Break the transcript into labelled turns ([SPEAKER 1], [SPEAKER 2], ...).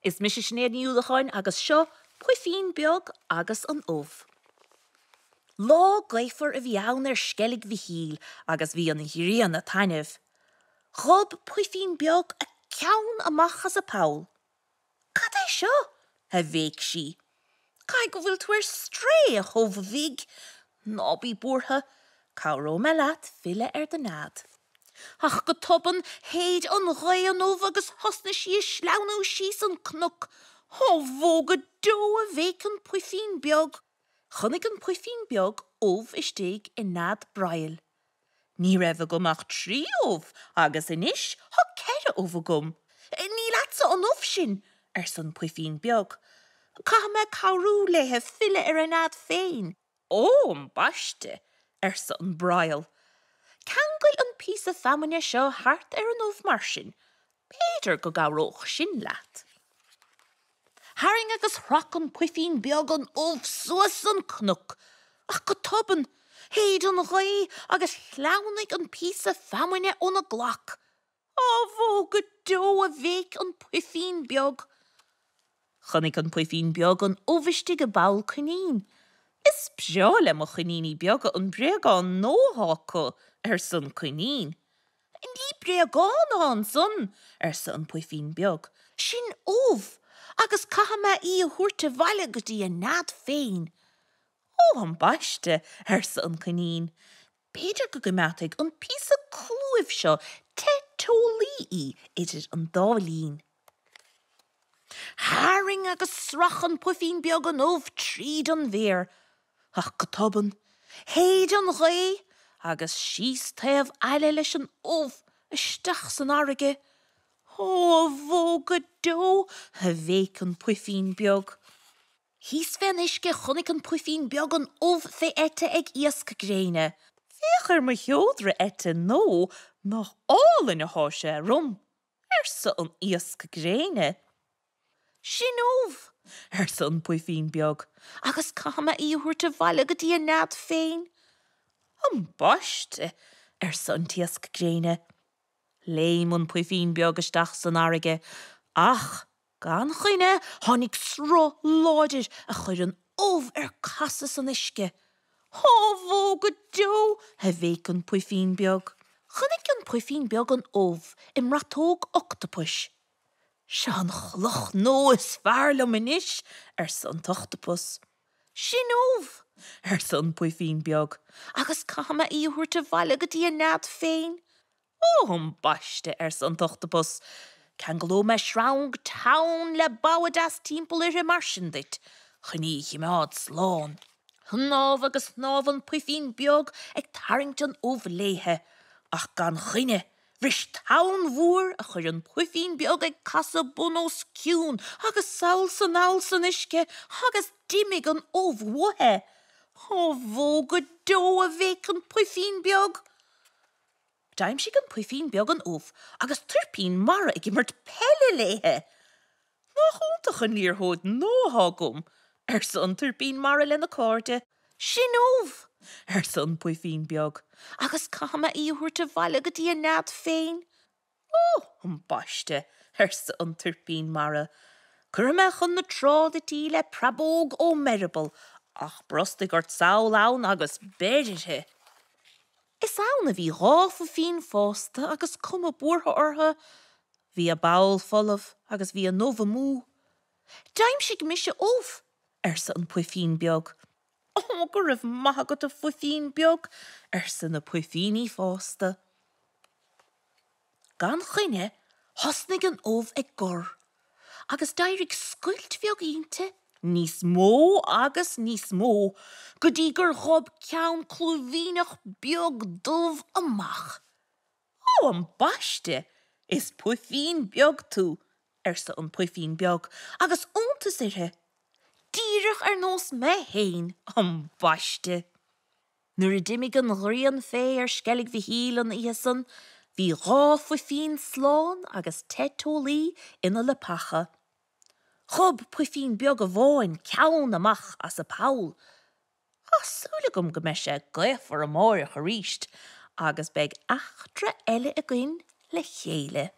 [SPEAKER 1] Is mise Sinéad Ní Uallacháin agus seo Puifín Beag agus an Ubh. Lá gaofar a bhí ann ar Sceilg Mhichíl agus bhí an ghrian ag taitneamh. Ghob Puifín Beag a ceann amach as a poll. Cad é seo? a bhéic sí. Caithfidh go bhfuil tú ar strae, a hubh bhig. Ná bí buartha, cabhróidh mé leat filleadh ar do nead. Ach go tobann, shéid an ghaoth an ubh agus thosnaigh sí ag sleamhnú síos an cnoc. Ó bhó go deo, a bhéic an puifín beag. Chonaic an puifín beag ubh istigh i nead broighill. Ní raibh agam ach trí ubh agus anois thá ceithre ubh agam. Ní leatsa an ubh sin, arsa an puifín beag. Caithfidh mé cabhrú léithe filleadh ar a nead féin. Ó, ambaiste! arsa an broigheall. Ceangail an píosa feamainne seo thart ar an ubh mar sin, b'fhéidir go gcabhródh sin leat. Tharraing agus shrac an puifín beag an ubh suas an cnoc, ach go tobann, shéid an ghaoth agus shleamhnaigh an píosa feamainne óna glac. Á bhó go deo, a bhéic an puifín beag. Chonaic an puifín beag an ubh istigh i bpoll coinín. Is breá le mo choiníní beaga an bréagán nua atá acu, arsa an coinín. Ní bréagán atá ansan, arsa an puifín beag. Sin ubh, agus caithfidh mé í a thabhairt abhaile go dtí a nead féin. Ó, ambaiste, arsa an coinín, b'fhéidir go gcoimeádfaidh an píosa clúimh seo te teolaí í idir an dá linn. Tharraing agus srac an puifín beag an ubh tríd an bhféar, ach go tobann, shéid an ghaoth agus síos taobh aille leis an ubh isteach san fharraige. Ó, a bhó go deo! a bhéic an puifín beag. Thíos fén uisce chonaic an puifín beag an ubh fé eite ag iasc gréine. Féach ar mo sheodra eite nua, nach álainn athá sé orm! arsa an iasc gréine. Sin ubh! arsa an puifín beag, agus caithfidh mé í a thabhairt abhaile go dtí a nead féin. Ambaiste! arsa an t-iasc gréine. Léim an puifín beag isteach san fharraige, ach gan choinne tháinig sruth láidir a chuir an ubh ar casadh san uisce. Á bhó go deo! a bhéic an puifín beag. Chonaic an puifín beag an ubh i mbratóg ochtapuis. Seo an chloch nua is fearr liom anois, arsa an t-ochtapas. Sin ubh! arsa an puifín beag, agus caithfidh mé í a thabhairt abhaile go dtí a nead féin. Ó, ambaiste, arsa an t-ochtapas, ceanglóidh mé sreang teann le bogha deas timpeall uirthi mar sin duit, chun í a chimeád slán. Shnámh agus shnámh an puifín beag ag tarraingt an ubh léithe, ach gan choinne, bhris tonn mhór a chuir an puifín beag ag casadh bun os cionn agus sall 's anall san uisce agus d'imigh an ubh uaithi. Á bhó go deo, a bhéic an puifín beag. D'aimsigh an puifín beag an ubh agus tuirpín mara ag imirt peile léithe. Nach iontach an liathróid nua atá agam! arsa an tuirpín mara lena cairde. Sin ubh! arsa an puifín beag, agus caithfidh mé í a thabhairt abhaile go dtí a nead féin. Ó, ambaiste! arsa an tuirpín mara. Cuirfidh mé chun na trá duit í le preabóg ó m'eireaball, ach brostaigh ort sall ann agus beir uirthi. Is ann a bhí dhá phuifín fásta agus cuma buartha orthu. Bhí a bpoll folamh agus bhí a n-ubh amú. D'aimsigh mise ubh! arsa an puifín beag. Ó, go raibh maith agat, a phuifín beag, arsa na puifíní fásta. Gan choinne, thosnaigh an ubh ag gor, agus d'éirigh scoilt bheag inti, níos mó agus níos mó, go dtí gur ghob ceann clúimhíneach beag dubh amach. Ó, ambaiste! Is puifín beag tú! arsa an puifín beag, agus iontas uirthi. Díreach ar nós mé féin, ambaiste! Nuair a d'imigh an ghrian fé ar Sceilg Mhichíl an oíche san, bhí dhá phuifín slán agus te teolaí ina leapacha. Ghob puifín beag amháin ceann amach as a poll. Tá súil agam go mbeidh sé gaofar amáireach arís agus beidh eachtra eile againn le chéile.